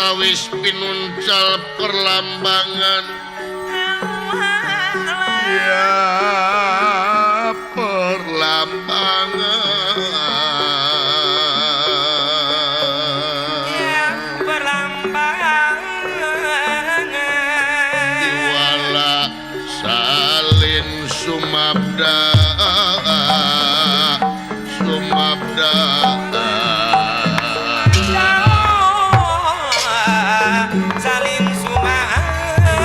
Kawis pinuncal perlambangan ya perlambangan ya perlambangan Iwala salin sumabda sumabda salin sumabda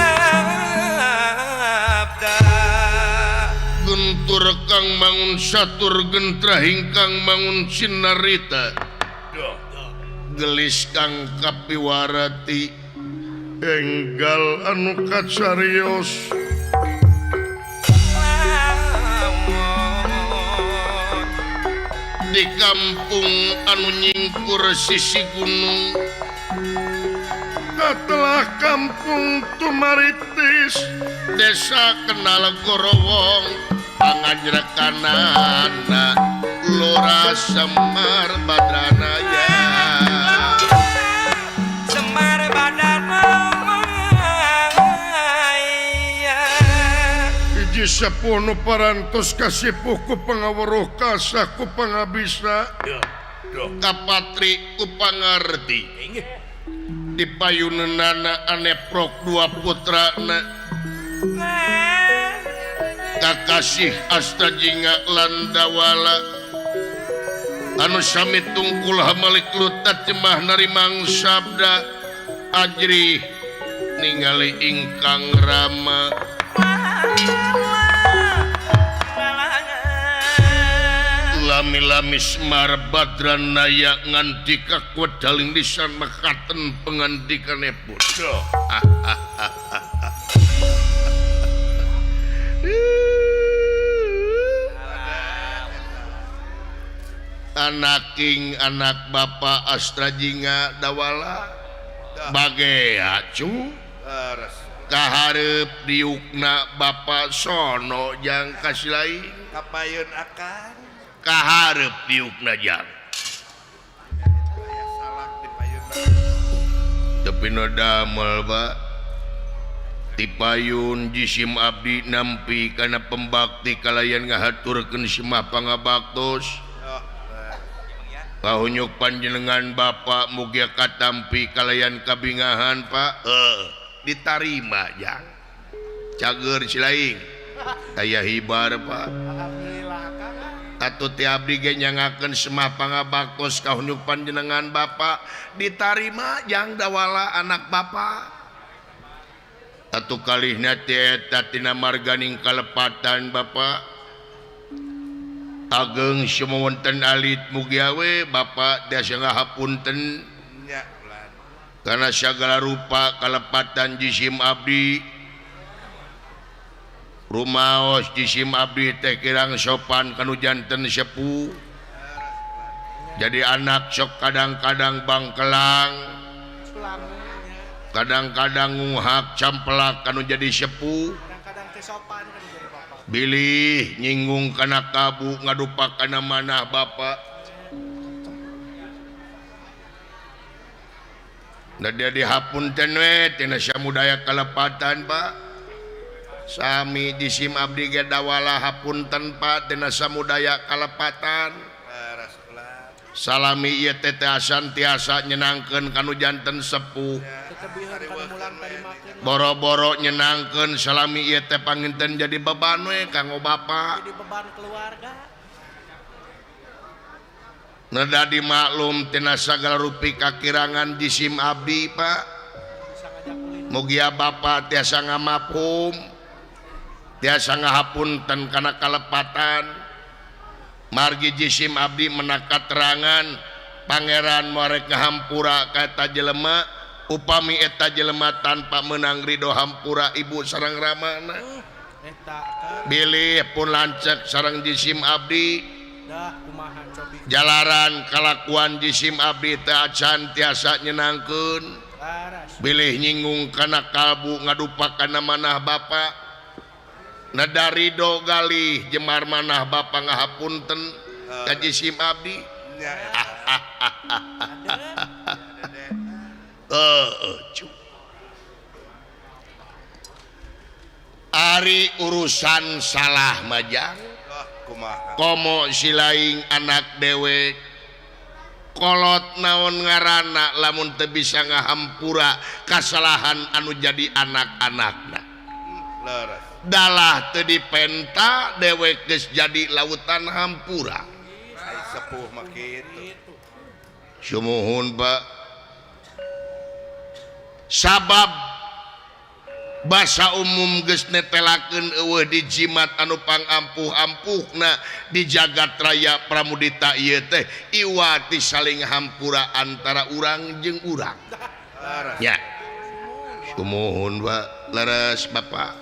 Guntur kang mangun satur gentra hingkang mangun sinarita gelis kang kapiwarati enggal anu kacarios di kampung anu nyingkur sisi gunung katelah kampung Tumaritis desa Kenal Gorowong panganjrekanana Lurah Semar Badranaya Semar Badranaya hiji sepuh nu parantos kasipuh ku pangaweruh kasah ku pangabisa kapatri ku pangarti di payuneunana aneprok dua putrana Kakasih Astajinga lan Dawala anu sami tungkul hamalik lutat jemah narimang sabda ajrih ningali ingkang rama lami-lami Semar Badranaya ngandika kwedaling lisan mekaten pengandikanipun. Anaking anak Bapak Astrajinga Dawala bage acu kaharep diukna Bapak sono jang kasih lain kapayun akan kaharep diukna jang tapi no damel Pak tipayun jisim abdi nampi kana pembakti kalayan ngahaturkeun semah pangabaktos pahunyuk panjenengan Bapak mugia katampi kalayan kabingahan Pak ditarima jang cager silaing aya hibar Pak atuh ti abdi ge nyangakeun semah pangabaktos kahunyuk panjenengan Bapak ditarima jang Dawala anak Bapak atuh kalihna ti eta tina marganing kalepatan Bapak ageng semua wonten alit mugia we Bapak tiasa ngahapunten karena segala rupa kalepatan jisim abdi rumaos jisim abdi teh kirang sopan kanu janten sepuh jadi anak sok kadang-kadang bangkelang kadang-kadang nguhak campelak kanu jadi sepuh bilih nyinggung kana kabu ngadupa kana manah Bapak nah dia dihapunten we tina samudaya kalepatan Pak sami jisim abdi ge Dawala hapunten Pak tina samudaya kalepatan salami ieu teh asan tiasa nyenangkeun kanu janten sepuh boro-boro nyenangkeun salami ieu teh panginten jadi beban we kanggo Bapak jadi beban keluarga neda dimaklum tina sagala rupi kakirangan jisim abdi Pak mugia Bapak tiasa ngamapum tiasa ngahapunten kana kalepatan margi jisim abdi menak katerangan pangeran moarek ngahampura ka eta jelema upami eta jelema tanpa menang ridho hampura ibu sareng ramana bilih pun lancek sareng jisim abdi jalaran kalakuan jisim abdi teh acan tiasa nyenangkeun bilih nyinggung kana kalbu ngadupa kana manah Bapak neda ridho galih jemar manah Bapak ngahapunten ka jisim abdi. Ari urusan salah majang kumaha komo silaing anak dewek kolot naon ngaranna lamun teu bisa ngahampura kasalahan anu jadi anak-anakna. Leres. Dalah teu dipenta dewek geus jadi lautan hampura. Ai sepuh mah kitu. Sumuhun Pak. Sabab basa umum geus netelakeun eueuh di jimat anu pangampuh-ampuhna di jagat raya Pramudita ieu teh iwati saling hampura antara urang jeung urang. Leres. Ya. Sumuhun Pak, leres Bapak.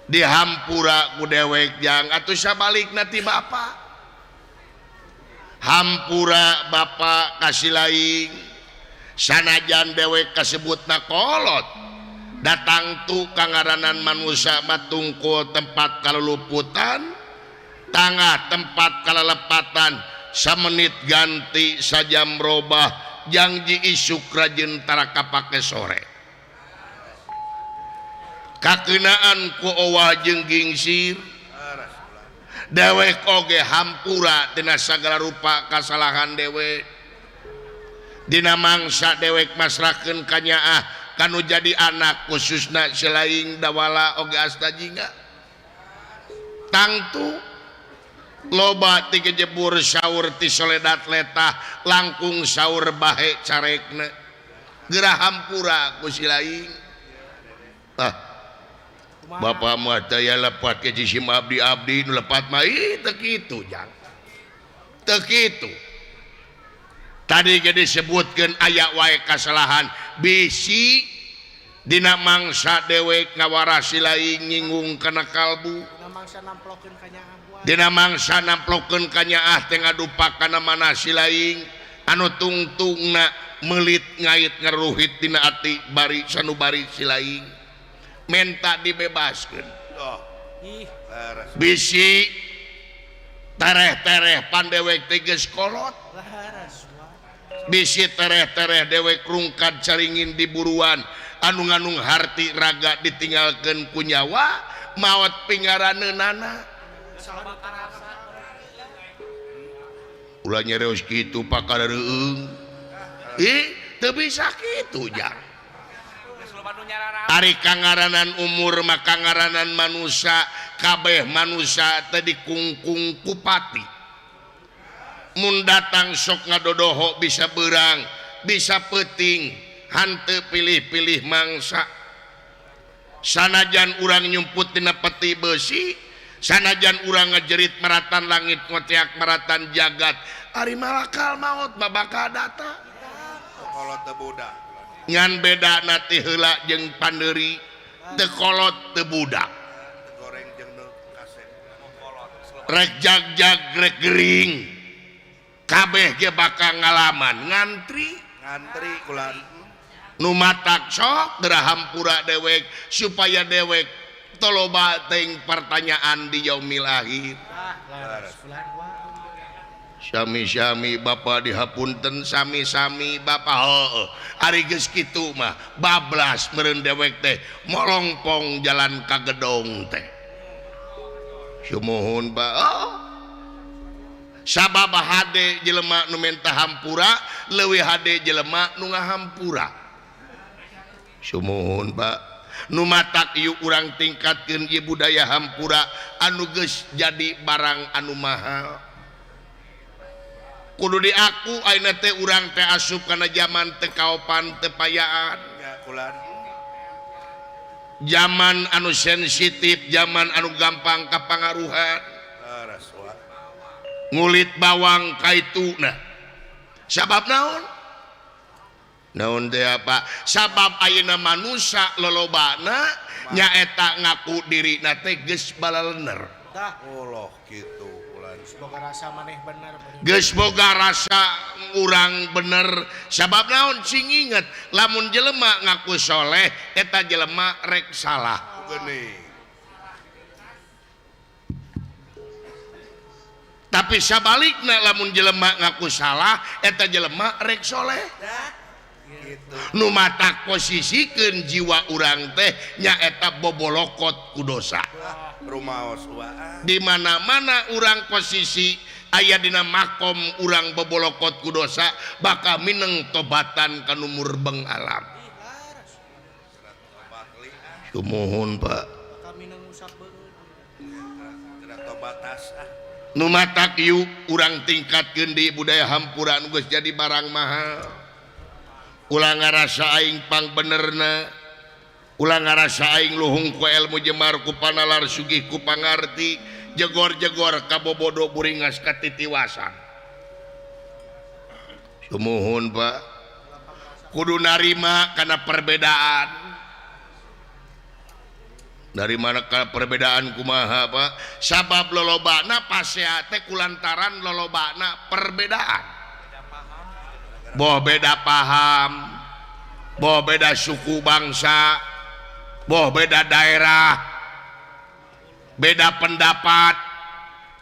Dihampura ku dewek jang atuh sabalikna ti Bapak. Hampura Bapak kasih laing sanajan dewek kasebutna kolot datang tu kangaranan manusia matungkul tempat kaluluputan tangah tempat kalalepatan samenit ganti sajam robah jangji isuk rajin tara kapake sore kakenaan ku owah jeung gingsir dewek oge hampura tina sagala rupa kasalahan dewek dina mangsa dewek masrahkeun kanyaah kanu jadi anak khususna selain dawala oge asta jingga tangtu loba ti kejebur saur ti soledat letah langkung saur bahe carekna geura hampura ku silaing. Ah Bapak mah teu aya lepat ke jisim abdi-abdi nu lepat mah ih teu kitu jang teu kitu. Tadi ge disebutkeun aya wae kasalahan bisi dina mangsa dewek ngawarasi laing nyinggung kana kalbu dina mangsa namplokeun kanyaah teh ngadupa kana mana si laing anu tungtungna meulit ngait ngaruhit dina ati bari sanubari si laing menta dibebaskeun. Oh. Leres. Bisi tereh-tereh pandewek teh geus kolot bisi tereh-tereh dewek rungkad caringin di buruan anu nganung harti raga ditinggalkeun ku nyawa maot pingaraneunana ulah nyereus kitu pakareueung ih teu bisa kitu jang. Ari kangaranan umur mah kangaranan manusia kabeh manusia teh dikungkung kupati mun datang sok ngadodoho bisa berang bisa peuting hanteu pilih-pilih mangsa sanajan urang nyumput dina peti besi sanajan urang ngajerit maratan langit ngoteak maratan jagat ari malakal maot bakal datang Kolot teu budak ngan beda nati heula jeung pandeuri teu kolot teu budak goreng jeung nu kasep rek jag-jag rek gering kabeh ge bakal ngalaman ngantri ngantri kulan nu matak sok geura hampura dewek supaya dewek toloba teuing pertanyaan di yaumil akhir. Sami-sami Bapak dihapunten sami-sami Bapak heueuh ari geus kitu mah bablas meureun dewek teh molongpong jalan ka gedong teh sumuhun Pak. Oh. Sabab hade jelema nu menta hampura leuwih hade jelema nu ngahampura sumuhun Pak. Nu matak ieu urang tingkatkeun ieu budaya hampura anu geus jadi barang anu mahal kudu diaku ayeuna teh urang teh asup kana zaman teu kaopan teu payaan zaman anu sensitif zaman anu gampang kapangaruhan ngulit bawang kaituna sabab naon naon teh apa sabab ayeuna manusia lolobana nyaeta ngaku dirina teh geus balalener. Allah kitu boga rasa maneh bener geus boga rasa urang bener sabab naon sing inget lamun jelema ngaku soleh eta jelema rek salah geuning tapi sabalikna lamun jelema ngaku salah eta jelema rek soleh. Nu matak posisikeun jiwa urang teh nyaeta bobolokot ku dosa. Rumaos wae. Di mana-mana urang posisi aya dina makom urang bobolokot ku dosa bakal mineng tobatan kanu murbeng alam. Sumuhun Pak. Nu matak yuk urang tingkatkeun di budaya hampura nu geus jadi barang mahal. Ulah ngarasa aing pangbenerna, ulah ngarasa aing luhung ku ilmu jemar ku panalar sugih ku pangarti, jegor-jegor ka bobodo buringas ka titiwasan. Sumuhun Pak. Kudu narima kana perbedaan. Dari mana ka perbedaan kumaha Pak? Sabab lolobana pasea teh kulantaran lolobana perbedaan. Boh beda paham, boh beda suku bangsa, boh beda daerah, beda pendapat.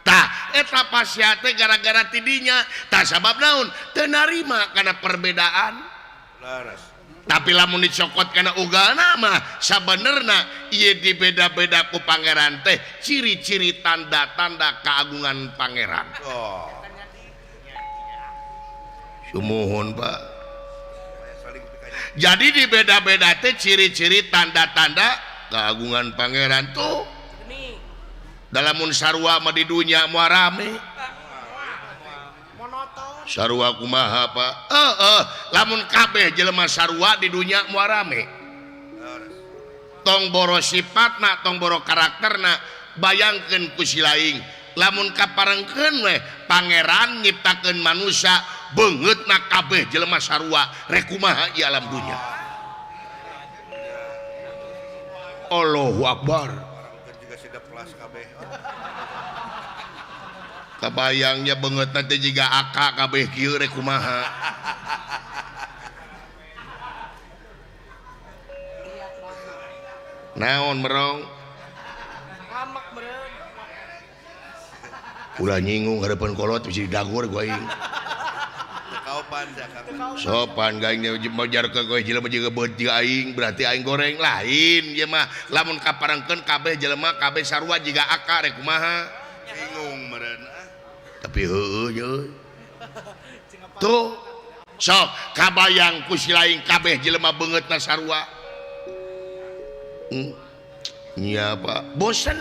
Tah eta pasea teh gara-gara tidinya. Tah sabab naon? Teu narima kana perbedaan. Laras. Tapi lamun dicokot kana ugalna mah sabenerna ieu dibeda-beda ku pangeran teh ciri-ciri tanda-tanda keagungan pangeran. Oh. Sumuhun Pak. Jadi dibeda-beda teh ciri-ciri tanda-tanda keagungan pangeran tuh. Dalamun sarua mah di dunya moal rame. Sarua kumaha Pak? Lamun kabeh jelema sarua di dunya moal rame. Tong boro sifatna, tong boro karakterna, bayangkeun ku si laing. Lamun kaparengkeun we pangeran nyiptakeun manusia beungeutna kabeh jelema sarua rek kumaha ieu alam dunya. Allahu Akbar. Kabayangnya banget nanti jika aka kabeh kieu rek kumaha. Naon merong? Ulah nyinggung harapan kolot bisa didagor gua aing. Sopan gaing majar ke goe jelema jiga beut jiga aing berarti aing goreng lain ieu mah lamun kaparengkeun kabeh jelema kabeh sarua jiga aka rek kumaha. Bingung meureun. Tapi heueuh ye. Tuh sok kabayang ku si laing kabeh jelema beungeutna sarua. Nya Pak, bosen.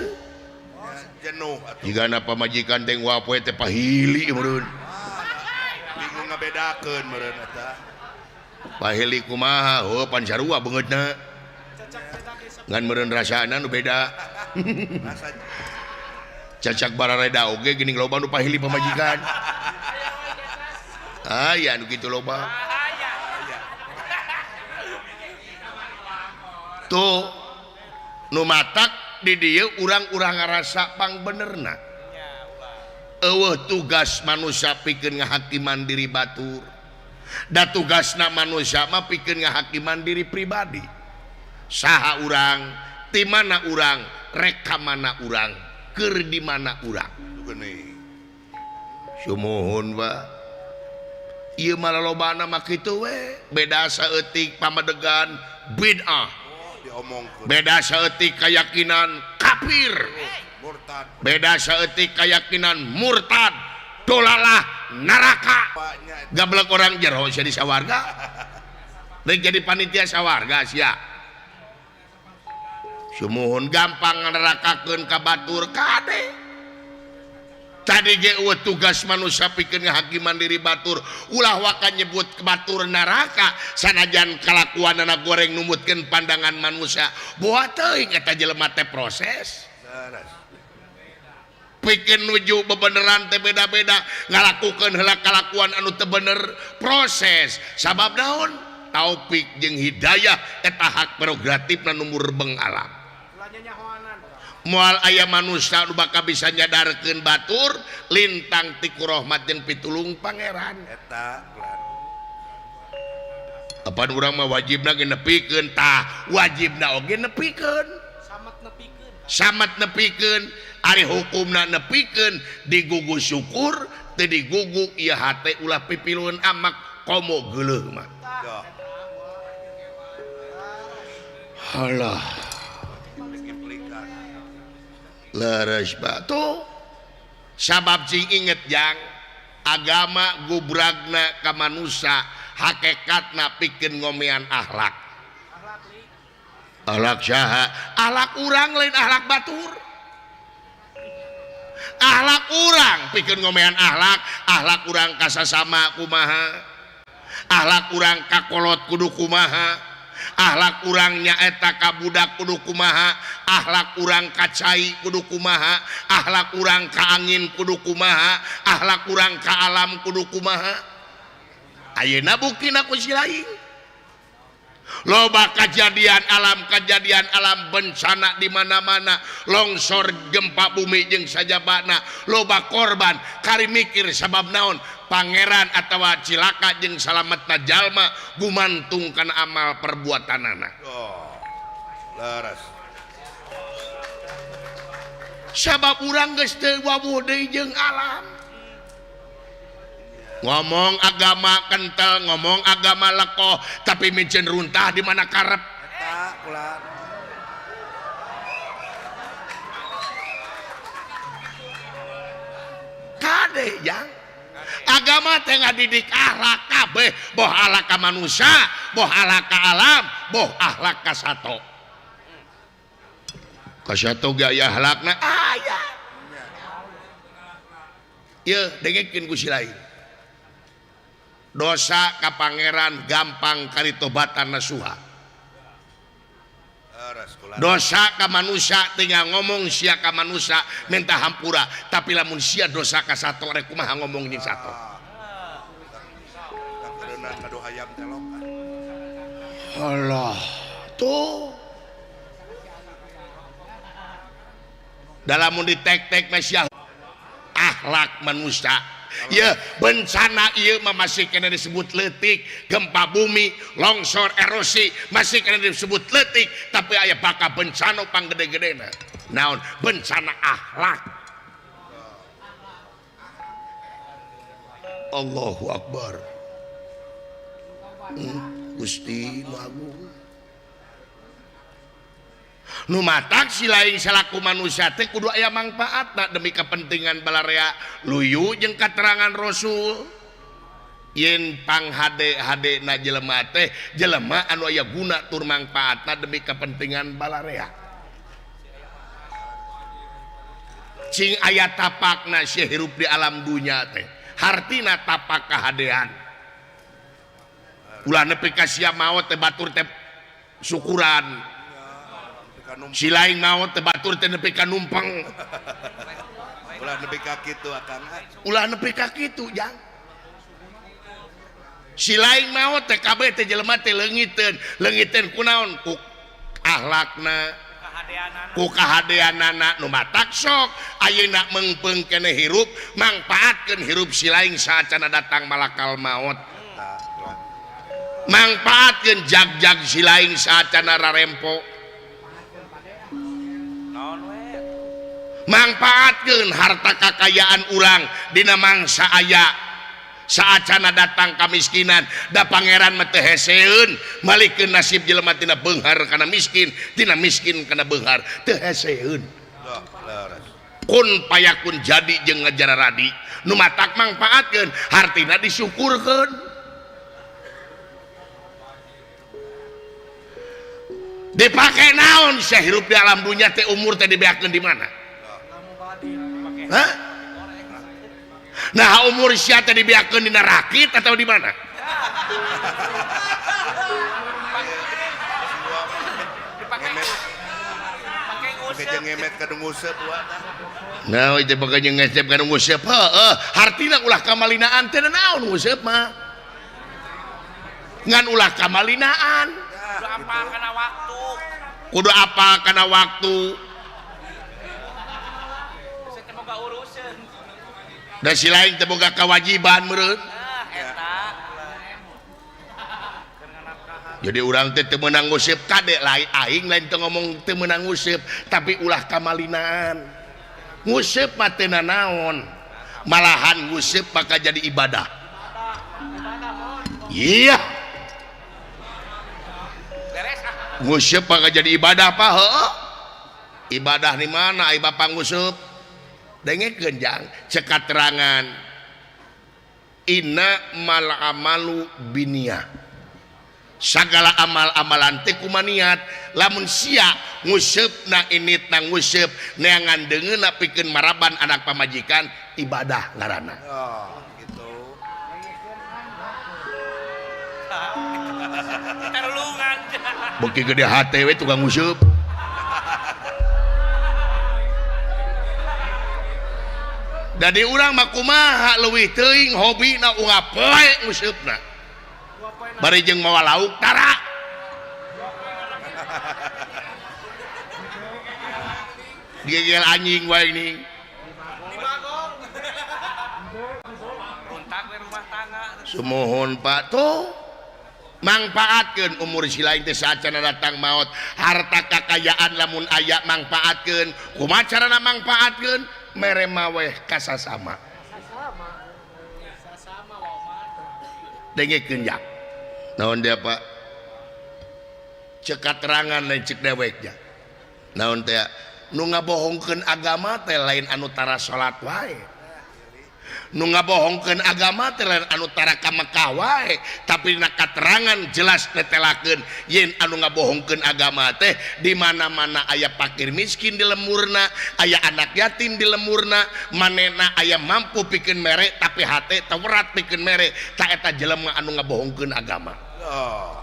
Jenuh atuh. Jigana pamajikan teh wapoe teh pahili meureun. Bingung ngabedakeun meureun eta. Pahili kumaha? Heuh pan sarua beungeutna. Ngan meureun rasana nu beda. Rasa cacak barareda oge geuning loba nu pahili pamajikan. Aya nu kitu loba. Tuh nu matak di dieu urang-urang ngarasa pangbenerna. Eueuh tugas manusia pikeun ngahakiman diri batur. Da tugasna manusia mah pikeun ngahakiman diri pribadi. Saha urang, ti mana urang, rek ka mana urang, keur di mana urang. Geuning. Sumuhun Pak. Ieu mah lalobana mah kitu we, beda saeutik pamadegan bid'ah. Diomongkeun. Beda saeutik keyakinan kafir. Murtad. Beda saeutik keyakinan murtad, dolalah neraka. Gablek orang jero sia di sawarga. Rek jadi panitia sawarga sia. Sumuhun gampang nerakakeun ka batur kade. Tadi ge eueuh tugas manusia pikeun ngahakiman diri batur, ulah waka nyebut batur neraka sanajan kalakuanana goreng numutkeun pandangan manusia. Boa teuing eta jelema teh proses. Pikeun nuju bebeneran teh beda-beda, ngalakukeun heula kalakuan anu teu bener proses. Sabab naon? Taufik jeung hidayah eta hak prerogatifna nu murbeng alam. Moal aya manusia nu bakal bisa nyadarkeun batur lintang ti ku rahmat jeung pitulung pangeran. Eta Apan urang mah wajibna ge nepikeun tah, wajibna oge nepikeun. Samet nepikeun. Samet nepikeun, ari hukumna nepikeun digugu syukur teu digugu ieu hate ulah pipilueun amak komo geuleuh mah. Alah leres batu sabab cing inget jang agama gubragna ka manusia hakikatna pikeun ngomean akhlak akhlak saha akhlak urang lain akhlak batur akhlak urang pikeun ngomean akhlak akhlak urang ka sasama kumaha akhlak urang ka kolot kudu kumaha akhlak urang nyaeta ka budak kudu kumaha akhlak urang ka cai kudu kumaha akhlak urang ka angin kudu kumaha akhlak urang ka alam kudu kumaha ayeuna buktina ku si lain loba kejadian alam bencana di mana-mana longsor gempa bumi jeung sajabana loba korban kari mikir sabab naon pangeran atawa cilaka jeung salametna jalma gumantung kana amal perbuatanana. Oh, leres. Sabab urang geus teu wawuh deui jeung alam. Ngomong agama kental, ngomong agama lekoh, tapi miceun runtah di mana karep. Eta kula. Kade jang. Agama teh ngadidik akhlak kabeh, boh akhlak ka manusia, boh akhlak ka alam, boh akhlak ka sato. Ka sato ge aya akhlakna aya. Yeuh dengekeun ku si lain. Dosa ka pangeran gampang kari tobatan nasuha. Dosa ka manusia tinggal ngomong sia ka manusia minta hampura, tapi lamun sia dosa ka sato rek kumaha ngomong jeung sato. Allah tuh dalam mun ditek-tek masih akhlak manusia. Ya bencana ieu mah masih kena disebut leutik, gempa bumi, longsor, erosi masih kena disebut leutik, tapi aya bakal bencana panggede-gedena. Naon? Bencana akhlak. Allahu Akbar. Gusti nu agung. Nu matak si lain salaku manusia teh kudu aya mangpaatna demi kepentingan balarea luyu jeung katerangan Rasul yen panghade-hade na jelema teh jelema anu aya guna tur mangpaatna demi kepentingan balarea cing aya tapakna sia hirup di alam dunya teh hartina tapak kahadean ulah nepi ka sia maot teh batur teh syukuran si lain maot teh batur teh nepi ka numpang ulah nepi ka kitu akang ulah nepi ka kitu jang si lain maot teh kabeh teh jelema teh leungiteun leungiteun kunaon ku akhlakna ku kahadeanana nu matak sok ayeuna meungpeung keneh hirup mangpaatkeun hirup si lain saacana datang malakal maot mangpaatkeun jag-jag si lain saacana rarempo mangpaatkeun harta kakayaan urang dina mangsa aya saacana datang kamiskinan da pangeran mah teu heseun malikeun nasib jelema tina beunghar kana miskin tina miskin kana beunghar teu heseun kun payakun jadi jeung ngajararadi nu matak mangpaatkeun hartina disyukurkeun dipake naon sia hirup di alam dunya teh umur teh dibeakeun di mana? Hah? Nah umur sia teh dibeakeun dina rakit atau di mana? Nah itu pake jeung ngesep ka nu nguseup heueuh hartina ulah kamalinaan teh naon nguseup mah ngan ulah kamalinaan kudu apal kana waktu kudu apal kana waktu da si lain teh boga kewajiban meureun jadi urang teh teu meunang nguseup kade lain aing lain teu ngomong teu meunang nguseup tapi ulah kamalinaan nguseup mah teu nanaon malahan nguseup bakal jadi ibadah iya Nguseup mah jadi ibadah Pak heuh. Ibadah di mana ai Bapak nguseup? Dengekeun jang cek katerangan inna mal amalu biniyah. Sagala amal-amalan teh kumaha niat. Lamun sia nguseupna initna nguseup neangan deungeunna pikeun maraban anak pamajikan ibadah ngaranna. Oh, gitu. Terlungan. Beuki gede hate we tukang nguseup. Dari urang mah kumaha leuwih teuing hobina unggal poe nguseupna. Bari jeung mawa lauk tara. Gegel anjing wae ning. Runtak we rumah tangga. Sumuhun Pak tuh. Mangpaatkeun umur si lain teh saacana datang maot. Harta kakayaan lamun aya mangpaatkeun. Kumaha carana mangpaatkeun? Mere maweh kasasama. Dengekeun jak. Naon dia Pak? Cek katerangan lain cek deweknya. Naon teh? Nu ngabohongkeun agama teh lain anu tara salat wae. Nu ngabohongkeun agama teh lain anu tara ka Mekah wae, tapi dina katerangan jelas netelakeun yen anu ngabohongkeun agama teh di mana-mana aya fakir miskin di lemurna, aya anak yatim di lemurna, manehna aya mampu pikeun mere tapi hate teu werat pikeun mere, ta eta jelema anu ngabohongkeun agama. Oh.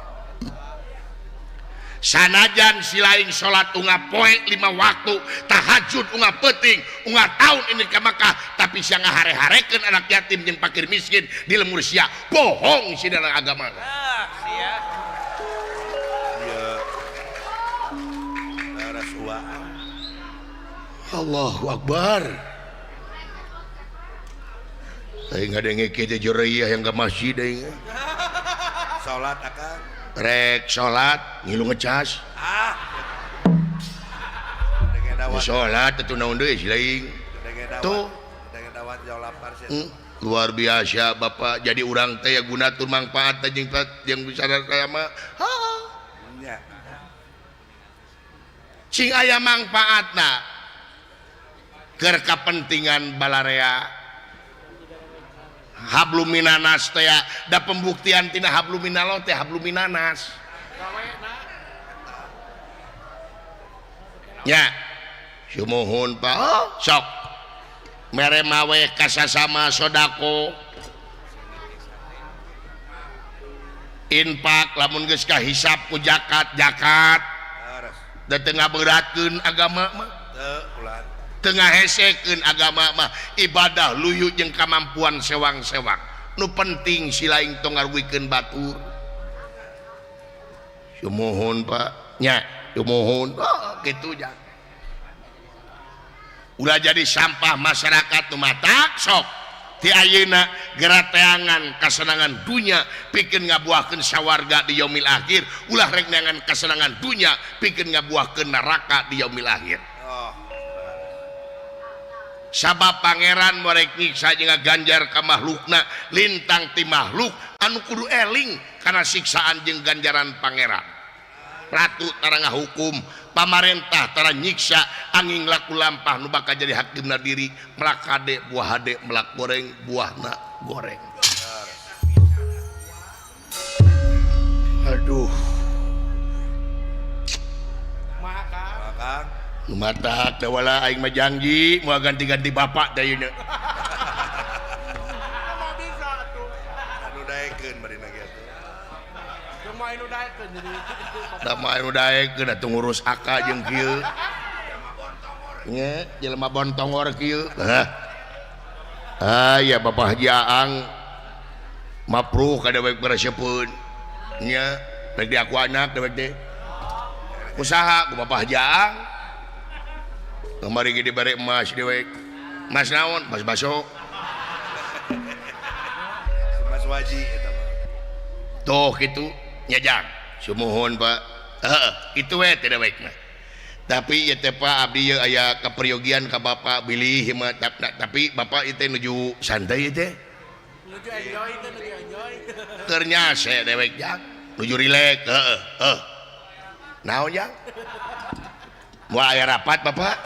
Sanajan si lain salat unggal poe 5 waktu, tahajud unggal peuting, unggal taun ini ka Mekah, tapi sia ngahare-harekeun anak yatim jeung fakir miskin di lemur sia, bohong si dalam agama. Ah, sia. Ieu. Laras uaan. Allahu Akbar. Aing ngadenge kieu teh jureuh yang ka masjid aing. Salat akang. Rek salat ngilu ngecas. Ah. Denge dawat. Salat teu naon deui si lain. Denge dawat. Tuh. Denge dawat jauh lapar sia. Luar biasa Bapak. Jadi urang teh ya guna tur mangpaat teh jeung jeung bisa sama. Ha. Nya. Cing aya mangpaatna keur kapentingan balarea. Hablum minanas teh da pembuktian tina hablum minallah teh hablum minanas. Nya. Sumuhun Pak. Oh, sok. Mere mawe kasasama sodako. Infak lamun geus kahisap ku zakat, zakat. Da teu ngaberatkeun agama mah. Teu ulah. Tengah hesekeun agama mah ibadah luyu jeung kamampuan sewang-sewang. Nu penting si lain tong ngaruwikeun batur. Sumuhun Pak. Nya, sumuhun. Oh, kitu jang. Ulah jadi sampah masyarakat nu matak sok. Ti ayeuna gerateangan kasenangan dunya pikeun ngabuahkeun sawarga di yaumil akhir, ulah rek neangan kasenangan dunya pikeun ngabuahkeun neraka di yaumil akhir. Oh. Sabab pangeran morek nyiksa jeung ganjar ka makhlukna lintang ti makhluk anu kudu eling kana siksaan jeung ganjaran pangeran. Ratu tara ngahukum, pamarentah tara nyiksa, angin laku lampah nu bakal jadi hakimna diri, melak hade buah hade melak goreng buahna goreng. Aduh. Makan. Nu matak da wala aing mah janji moal ganti-ganti bapak da ieu. Anu daekeun bari na ge atuh. Kumaha anu daekeun jadi. Da mah anu daekeun atuh ngurus aka jeung kieu. Nya jelema bontongor kieu. Hah. Ah ya Bapak Haji Aang mapruh ka dewek beresepeun. Nya rek diaku anak dewek teh. Usaha ku Bapak Haji Aang. Kamari ge dibere emas dewek. Mas naon? Mas baso. Si Mas Waji eta mah. Tuh kitu nya jang. Sumuhun Pak. Heeh, kitu we teh dewek mah. Tapi ieu teh Pak abdi ieu aya kaperyogian ka Bapak bilih ieu mah tapi Bapak ieu teh nuju santai ieu teh. Nuju enjoy teh, nuju enjoy. Keur nyase dewek jang. Nuju rileks, heeh, heuh. Naon jang? Moal aya rapat bapak?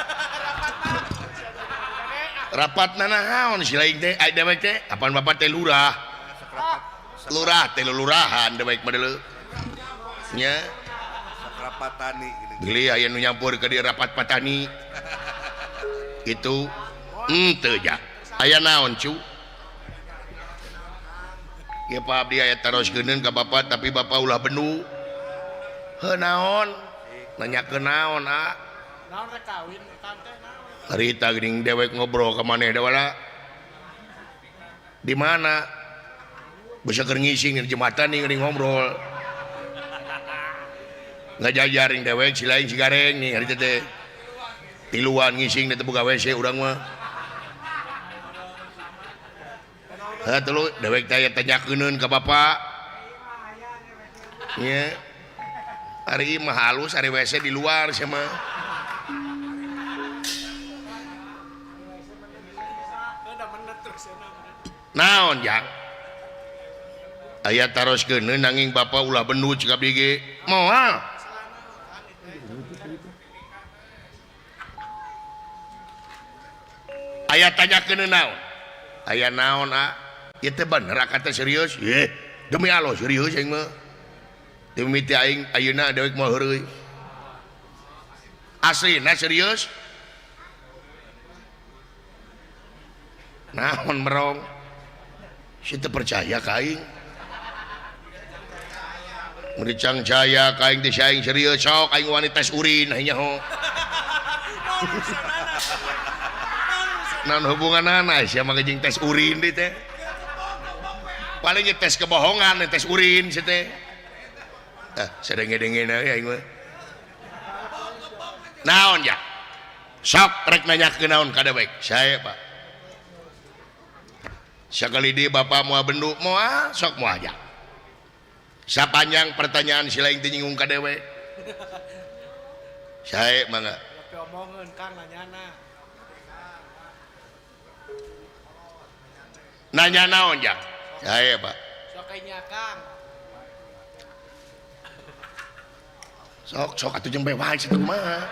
Rapat nanaon si lain teh ai dewek teh apaan bapak teh lurah. Lurah teh lurahan dewek mah deuleu. Nya rapat tani gini. Geli aya nu nyampur ke di rapat patani. Itu henteu ja. Aya naon cu? Ya Pak abdi aya taroskeun ka bapak tapi bapak ulah bendu. Heuh naon? Nanyakeun naon ah? Naon rek kawin kang teh naon? Harita geuning dewek ngobrol ka maneh da wala. Di mana? Bisa keur ngising di jembatan nih geuning ngobrol. Ngajajaring dewek si lain si gareng nih harita teh. Tiluan ngising teh boga WC urang mah. Heuh tuluy dewek teh aya tanyakeun ka bapak. Nya. Ari mah halus ari WC di luar sia mah. Naon jang? Aya taroskeun nanging bapak ulah bendu cik abdi ge. Moal. Aya tanyakeun naon? Aya naon ah? Ieu teh bener kata serius? Ye, demi Allah serius aing mah. Demi teh aing ayeuna dewek moal heureuy. Aslina serius? Naon merong? Si teu percaya ka aing. Mericang jaya ka aing teh si aing serius sok aing wani tes urin aing nyaho. Naon hubunganana sia mah jeung tes urin deui teh. Paling ge tes kebohongan tes urin sia teh. Ah, sadenge-dengena we aing mah. Naon ya? Sok rek nanyakeun naon ka dewek? Sae, Pak. Sakali deui bapak moal bendu moal sok moal aja. Sapanjang pertanyaan si lain teh nyinggung ka dewek. Sae mangga. Tapi omongeun Kang nanyana. Nanya naon jang? Sae, Pak. Sok nya Kang. Sok sok atuh jeung bae wae situ mah.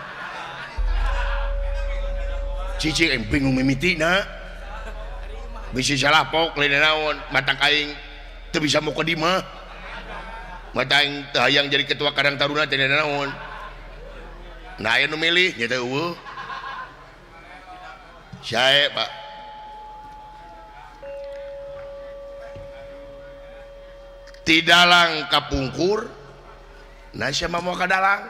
Cicing aing bingung mimitina. Bisi salah pok lain naon matak aing teu bisa mukadimah. Mata aing teu hayang jadi ketua Karang Taruna teh naon. Nah aya nu milih nya teh eueuh. Sae, Pak. Ti dalang kapungkur nah sia mah moal ka dalang.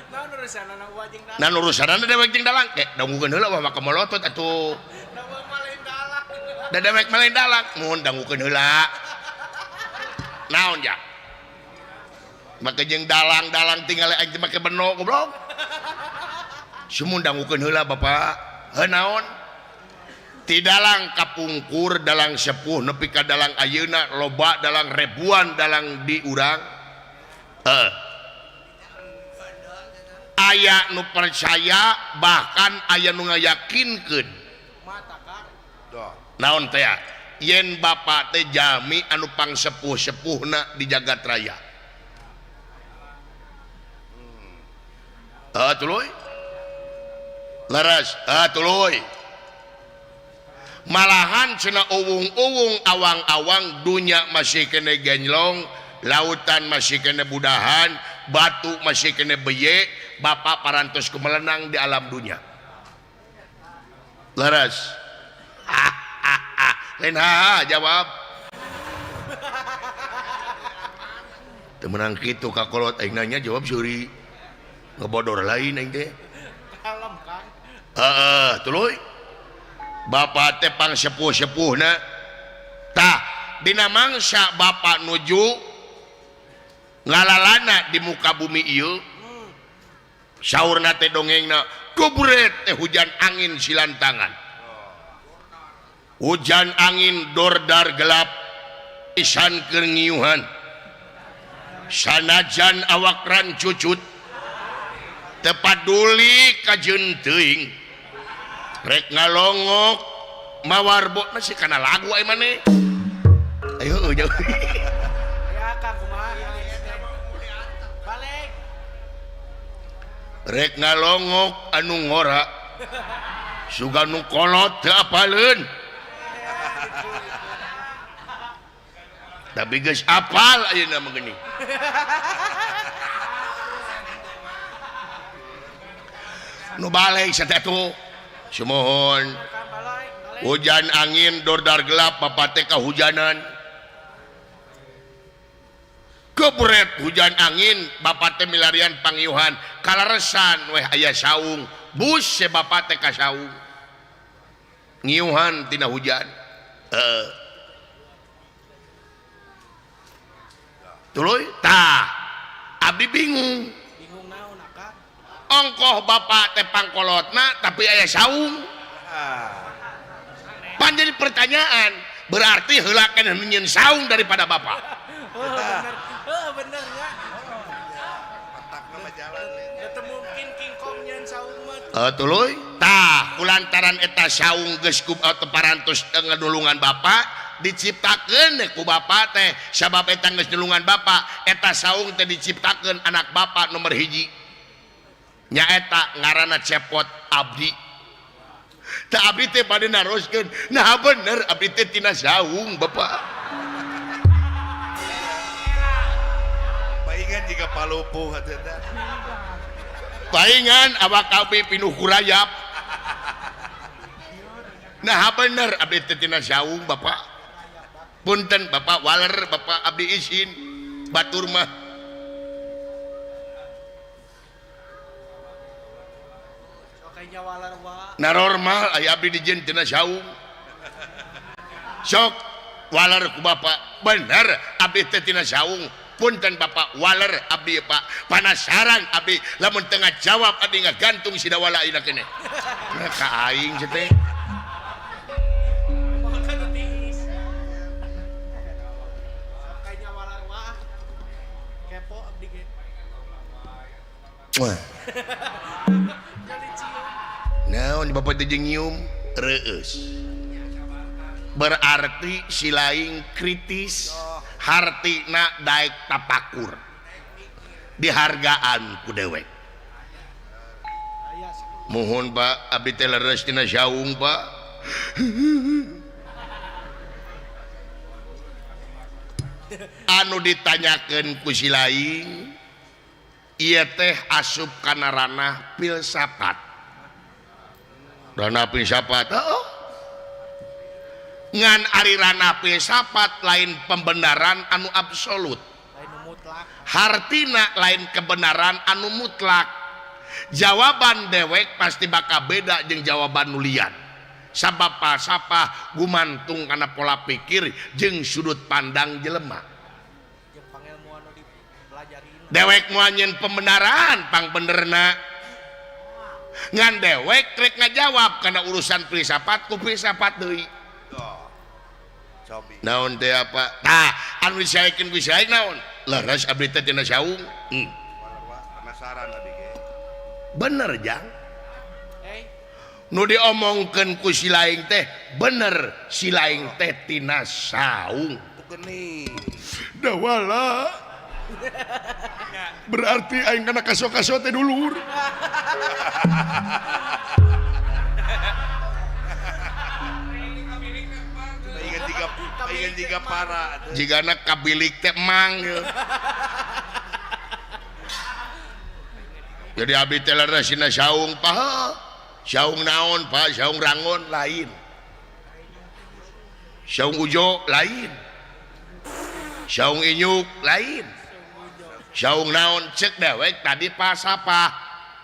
Naon urusanana uwa jeung dalang? Naon urusanana dewek jeung dalang? Dangukeun heula mah maka molotot atuh. Da dewek mah lain dalang, mun dangukeun heula. Naon ja? Make jeung dalang-dalang tinggal aing teh make beno goblok. Sumun dangukeun heula bapak. Heuh naon? Ti dalang kapungkur, dalang sepuh nepi ka dalang ayeuna loba dalang ribuan dalang di urang. Heuh. Aya nu percaya bahkan aya nu ngayakinkeun. Naon teh? Yen bapak teh jami anu pangsepuh-sepuhna di jagat raya. Heuh tuluy. Leres, heuh tuluy. Malahan cenah uwung-uwung awang-awang dunya masih kene genjlong, lautan masih kene budahan, batu masih kene beye, bapak parantos kumelenang di alam dunya. Leres. Lain ha jawab. Teu meunang kitu ka kolot aing nanya jawab seuri. Ngebodor lain aing teh. Kalem Kang. Heeh, tuluy. Bapak teh pangsepuh-sepuhna. Tah, dina mangsa bapak nuju ngalalana di muka bumi ieu. Saurna teh dongengna kubret teh hujan angin silantangan. Hujan angin dordar gelap pisan keur ngiuhan. Sanajan awak rancucut teu paduli kajeun teuing. Rek ngalongok mawar bo masih kana lagu ai maneh. Ayo heueuh jauh. Ya Kang kumaha? Balik. Rek ngalongok anu ngora sugan nu kolot teu apaleun. Tapi geus apal ayeuna mah geuning. Nu balik satetu sumuhun. Hujan angin dordar gelap bapak teh kahujanan. Kebret hujan angin bapak teh milarian pangiuhan kalaresan weh aya saung bus se bapak teh ka saung ngiuhan tina hujan. Tuluy tah abdi bingung. Bingung naon akang? Ongkoh bapak teh pangkolotna tapi aya saung. Pan jadi pertanyaan, berarti heula keneh nyieun saung daripada bapak. Bener, bener ya. Otakna mah jalan. Teu mungkin King Kong nyeun saung mah. Tuluy tah kulantaran eta saung geus ku parantos ngadulungan bapak diciptakeun ku bapak teh sabab eta geus nulungan bapak eta saung teh diciptakeun anak bapak nomor hiji nyaeta ngaranna Cepot abdi. Tah abdi teh bade naroskeun nah bener abdi teh tina saung bapak. Paingan jiga palupuh atuh eta. Paingan awak abdi pinuh kurayap. Nah bener abdi teh tina saung bapak. Punten bapak waler bapak abdi isin batur mah. Normal aya abdi dijieun tina saung. Sok waler ku bapak bener abdi teh tina saung. Punten bapak waler abdi pak panasaran abdi lamun tengah jawab abdi ngagantung sidawala ayeuna keneh. Nah ka aing teh. Wah. Naon bapak teh jeung nyium reueus. Berarti si lain kritis hartina daek tapakur dihargaan ku dewek. Mohon Pak abdi teh leres tina saung Pak. Anu ditanyakeun ku si lain ieu teh asup kana ranah filsafat. Ranah filsafat heuh. Ngan ari ranah filsafat lain pembenaran anu absolut. Hartina lain kebenaran anu mutlak. Jawaban dewek pasti bakal beda jeung jawaban nu lian. Sabab falsafah gumantung kana pola pikir jeung sudut pandang jelema. Dewek moal nyeun pembenaran pangbenerna. Ngan dewek rek ngajawab kana urusan filsafat ku filsafat deui. Naon teh apa? Tah, anu disaekeun ku sae naon? Leres abdi teh tina saung. Penasaran abdi ge. Bener jang. Nu diomongkeun ku si laing teh bener si laing teh tina saung. Geuning. Dawala. Berarti aing kana kaso-kaso teh dulur. Paingan jiga para atuh. Jigana kabilik teh mang. Jadi abdi teh leres dina saung paha. Saung naon Pak? Saung rangon lain. Saung ujo lain. Saung inyuk lain. Saung naon cek dewek tadi pasapah.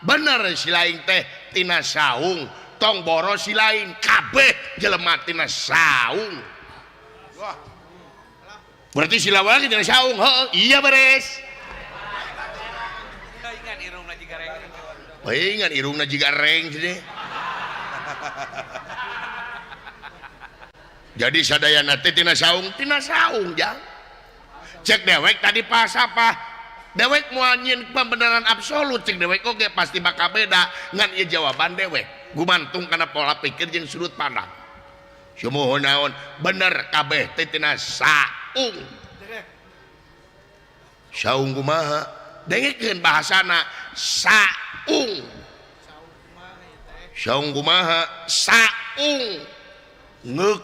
Bener si lain teh tina saung, tong boro si lain kabeh jelema tina saung. Wah. Berarti si lawan tina saung, heuh, iya beres. Paingan irungna jiga reng. Paingan irungna jiga reng teh. Jadi sadayana teh tina saung jang. Cek dewek tadi pasapah. Dewek moal nyieun pembenaran absolut cek dewek oge pasti bakal beda ngan ieu jawaban dewek gumantung kana pola pikir jeung sudut pandang. Sumuhun naon bener kabeh teh tina saung. Saung kumaha? Dengekeun bahasana saung. Saung kumaha? Saung. Ngeuk.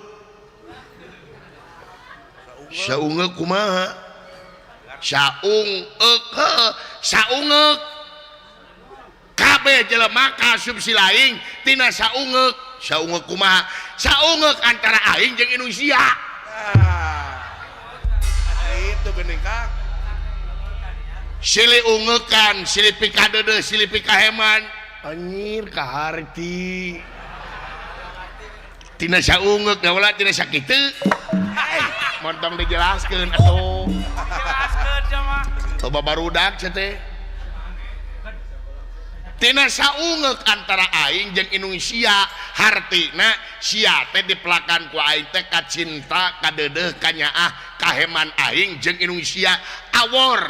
Saungeuk kumaha? Saung euk heuh, saungeuk. Kabeh jelema kaasumsi lain tina saungeuk. Saungeuk kumaha? Saungeuk antara aing jeung Indonesia. Itu geuning Kang. Silih ungekan, silih pikadeudeuh, silih pikaheman. Anjir kaharti. Tina saungeuk gaula tina sakitu. Montong dijelaskeun atuh. Jelaskeun mah. Loba barudak sia teh. Tina saungeuk antara aing jeung Indonesia, hartina sia teh dipelakan ku aing teh kacinta, kadeudeuh, kanyaah, kaheman aing jeung Indonesia awor.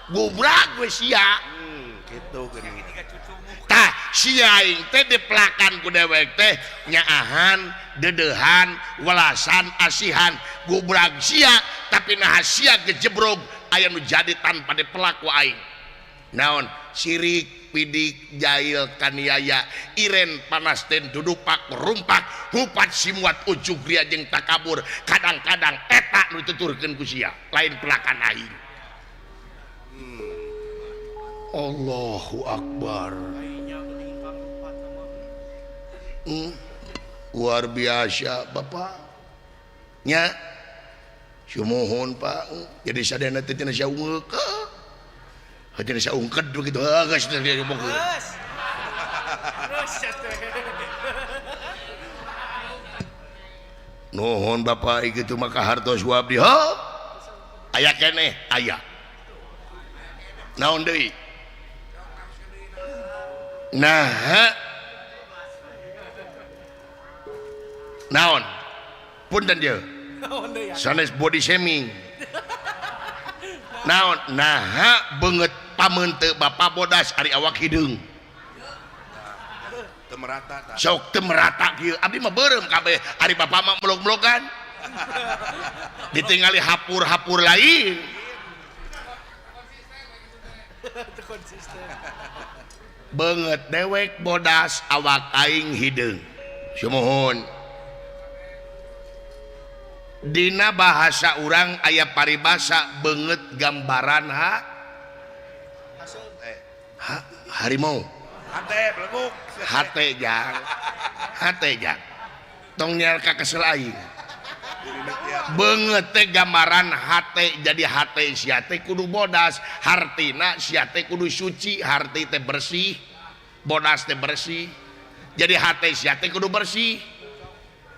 Gubrak we sia. Kitu geuning. Tah sia aing teh dipelakan ku dewek teh nyaahan, deudeuhan, welasan, asihan, gubrak sia, tapi naha sia gejebrog aya nu jadi tanpa dipelak ku aing. Naon? Sirik, pidik, jail, kaniaya, iren, panasten, dudupak, rumpak, hupat, simuat, ujug, ria jeung takabur. Kadang-kadang eta nu dituturkeun ku sia, lain pelakan aing. Allahu Akbar. Luar biasa Bapak. Nya. Sumuhun Pak. Jadi sadayana teh tina saungeuk. Tina saungked begitu. Geus teh dia ngomong. Nuhun Bapak kitu mah kahartos ku abdi. Ho. Aya keneh, aya. Naon deui? Nah, naon? Punten dia. Sanes body shaming. Naon? Naha beungeut pameunte Bapak bodas ari awak hideung. Teu merata tah. Sok teu merata kieu. Abdi mah beureum kabeh. Ari Bapak mah melog-melogan. Ditingali hapur-hapur lain. Beungeut dewek bodas awak aing hideung. Sumuhun. Dina bahasa urang aya paribasa beungeut gambaran ha? Ha harimau. Hate beleguk. Hate jang. Hate jang. Tong nyel ka kesel aing. Beungeut teh gambaran hate, jadi hate sia teh kudu bodas, hartina sia teh kudu suci, harti teh bersih, bodas teh bersih. Jadi hate sia teh kudu bersih.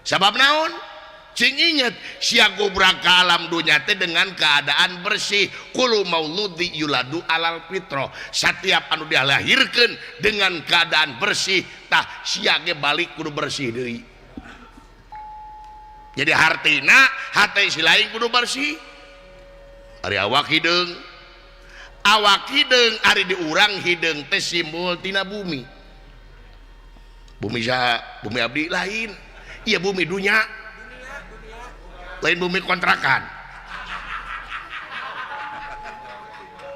Sabab naon? Cing inget sia gobrak ka alam dunya teh dengan keadaan bersih. Kullu mauludi yuladu alal fitrah. Satiap anu dilahirkeun dengan keadaan bersih, tah sia ge balik kudu bersih deui. Jadi hartina hate si lain kudu bersih. Ari awak hideung. Awak hideung ari di urang hideung teh simbol tina bumi. Bumi saha? Bumi abdi lain. Ieu bumi dunya. Lain bumi kontrakan.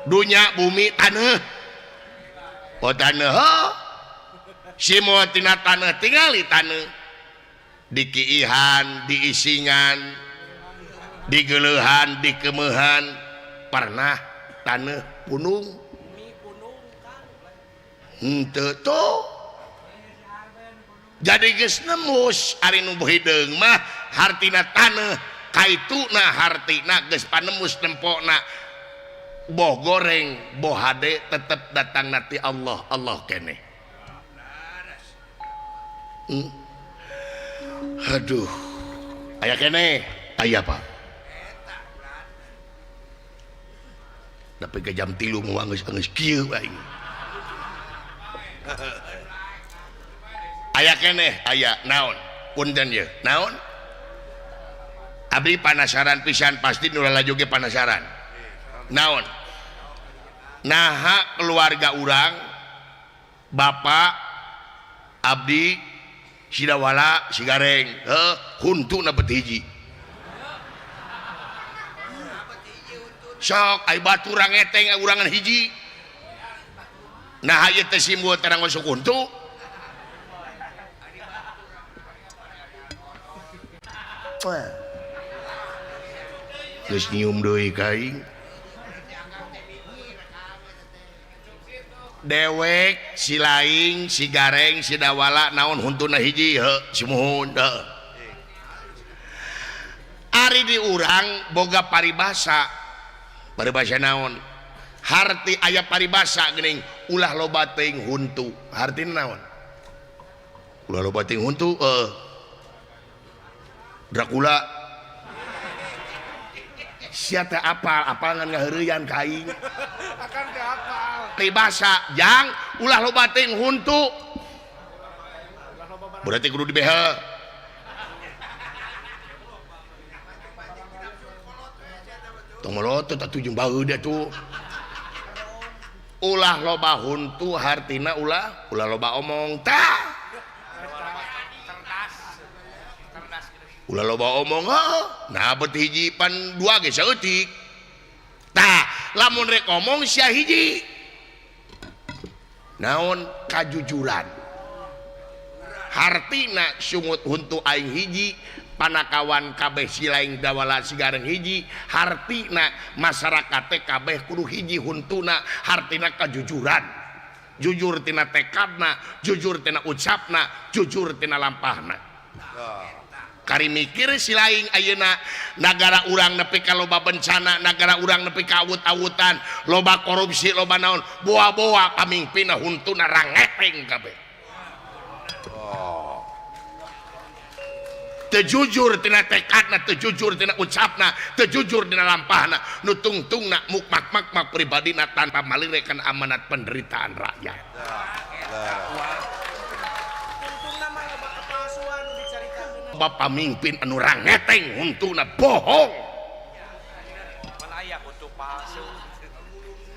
Dunya bumi taneuh. Oh taneuh. Simbol tina taneuh tingali taneuh. Dikiihan, diisingan, digeleuhan, dikemehan, pernah taneuh punung. Henteu tuh. Jadi geus nemus ari nu hideung mah hartina taneuh, kaituna hartina geus panemus nempona. Boh goreng, boh hade tetep datang nati Allah, Allah keneh. Aduh, aya keneh, aya Pak. Tapi ke jam 3 mau anggeus-anggeus kieu aing. Aya keneh, aya naon? Punten ye, naon? Abdi panasaran pisan pasti nu lalajo ge panasaran. Naon? Naha keluarga urang, bapak, abdi, Sidawala, Sigareng, heuh, huntuna bet hiji. Sok ai batur ngeteng urangan hiji. Nah ieu teh simbol terang ngosok huntu. Geus nyium deui ka aing. Dewek si laing si gareng si dawala naon huntuna hiji heuh sumuhun heuh. Ari di urang boga paribasa. Paribasa naon? Harti aya paribasa geuning ulah loba teuing huntu. Hartina naon? Ulah loba teuing huntu heuh. Dracula. Sia teh apal, apal ngan ngaheureuyan ka aing. Akan teh apal. Paribasa jang ulah loba teuing huntu. Berarti kudu dibehel. Tong melotot atuh jeung baeud atuh. Ulah loba huntu hartina ulah loba omong tah. Ulah loba omong heuh. Nah bet hiji pan dua ge saeutik. Tah lamun rek omong sia hiji. Naon kajujuran. Hartina sungut huntu aing hiji panakawan kabeh si laing dawala si gareng hiji hartina masyarakat teh kabeh kudu hiji huntuna hartina kajujuran jujur tina tekadna jujur tina ucapna jujur tina lampahna. Kari mikir si laing ayeuna nagara urang nepi ka loba bencana nagara urang nepi ka awut-awutan loba korupsi loba naon boa-boa pamimpinna huntuna rangeteng kabeh. Teu jujur tina tekadna, teu jujur tina ucapna, teu jujur tina lampahna, nu tungtungna mukmak-makmak pribadina tanpa malirekan amanat penderitaan rakyat. Bapak pamimpin anu rangeteng huntuna bohong.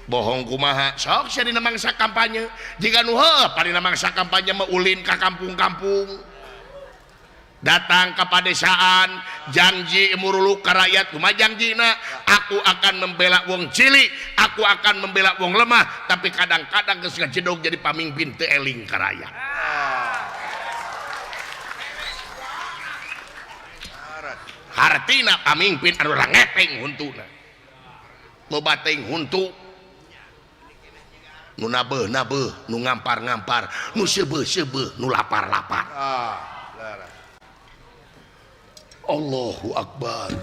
Bohong kumaha? Sok sia dina mangsa kampanye. Jika nu heuh padina mangsa kampanye mah ulin ka kampung-kampung. Datang ke padesaan janji muruluk ka rakyat kumaha janjina aku akan membela wong cilik aku akan membela wong lemah tapi kadang-kadang geus ngajedog jadi pamimpin teu eling ka rakyat. Hartina pamimpin anu rangeteng huntuna loba teuing huntu nu nabeuh-nabeuh nu ngampar-ngampar nu seubeuh-seubeuh nu lapar-lapar. Allahu Akbar.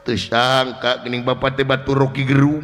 Teu sangka geuning bapak teh batu Rocky Gerung.